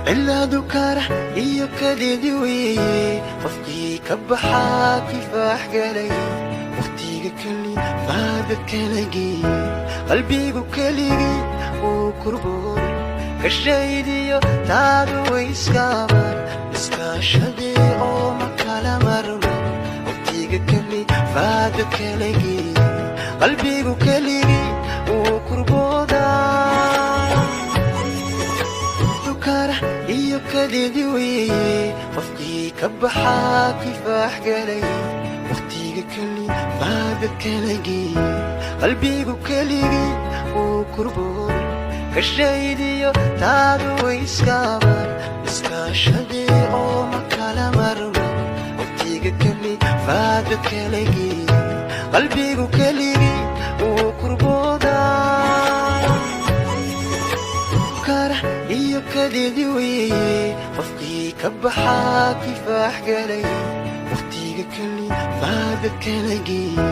Cilaadu kara iyo kadeedi weeye, qofkii ka baxaa kifaax galay. Waqtiga keli faada kala geeye, qalbigu keligii wuu kurboon. Kashaydiyo taadu way iskaabaan, iskaashadee oo ma kala marma. Waqtiga keli faada kala geeye, qalbigu keligii wuu kurboodaa. Kara iyo kadeedi weeye, qofkii ka baxaa kifaax galay. Waqtiga keli faada kala geeye, qalbigu keligii wuu kurboon. Kashaydiyo taadu way iskaabaan, iskaashadee oo ma kala marma. Waqtiga keli faada kala geeye, qalbigu keligii wuu kurboodaa. Kara iyo kadeedi weeye, qofkii ka baxaa kifaax galay. Waqtiga keli faada kala geeye,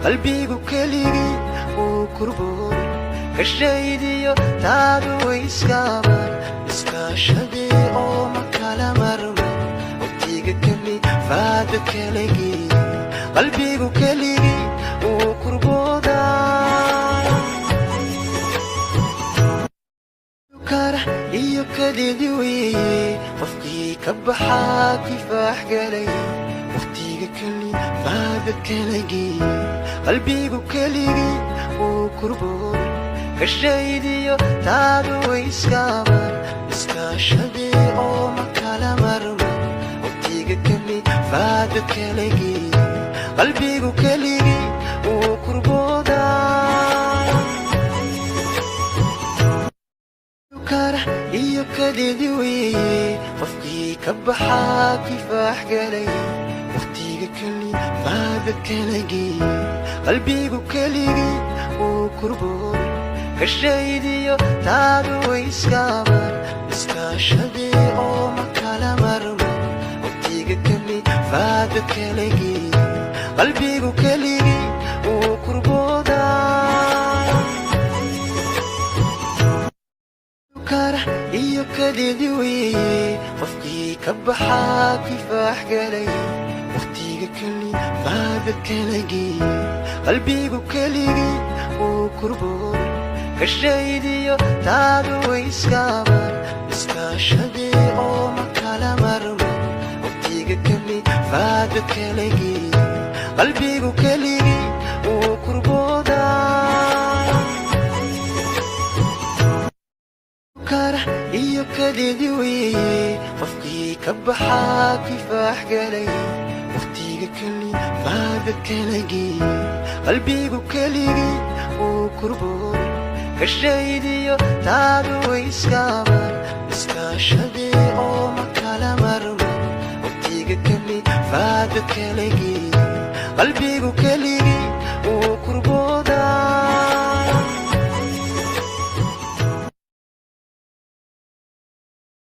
qalbigu keligii wuu kurboon. Kashaydiyo taadu way iskaabaan, iskaashadee oo ma kala marma. Waqtiga keli faada kala geeye, qalbigu keligii wuu kurboodaa. Kara iyo kadeedi weeye, qofkii ka baxaa kifaax galay. Waqtiga keli faada kala geeye, qalbigu keligii wuu kurboon. Kashaydiyo taadu way iskaabaan, iskaashadee oo ma kala marma. Waqtiga keli faada kala geeye, qalbigu keligii wuu kurboodaa. Kara iyo kadeedi weeye, qofkii ka baxaa kifaax galay. Waqtiga keli faada kala geeye, qalbigu keligii wuu kurboon. Kashaydiyo taadu way iskaabaan, iskaashadee oo ma kala marma. Waqtiga keli faada kala geeye, qalbigu keligii wuu kurboodaa. Kara iyo kadeedi weeye, qofkii ka baxaa kifaax galay. Waqtiga keli faada kala geeye, qalbigu keligii wuu kurboon. Kashaydiyo taadu way iskaabaan, iskaashadee oo ma kala marma. Waqtiga keli faada kala geeye, qalbigu keligii wuu kurboodaa. Kara iyo kadeedi weeye, qofkii ka baxaa kifaax galay. Waqtiga keli faada kala geeye, qalbigu keligii wuu kurboon. Kashaydiyo taadu way iskaabaan, iskaashadee oo ma kala marma. Waqtiga keli faada kala geeye, qalbigu keligii wuu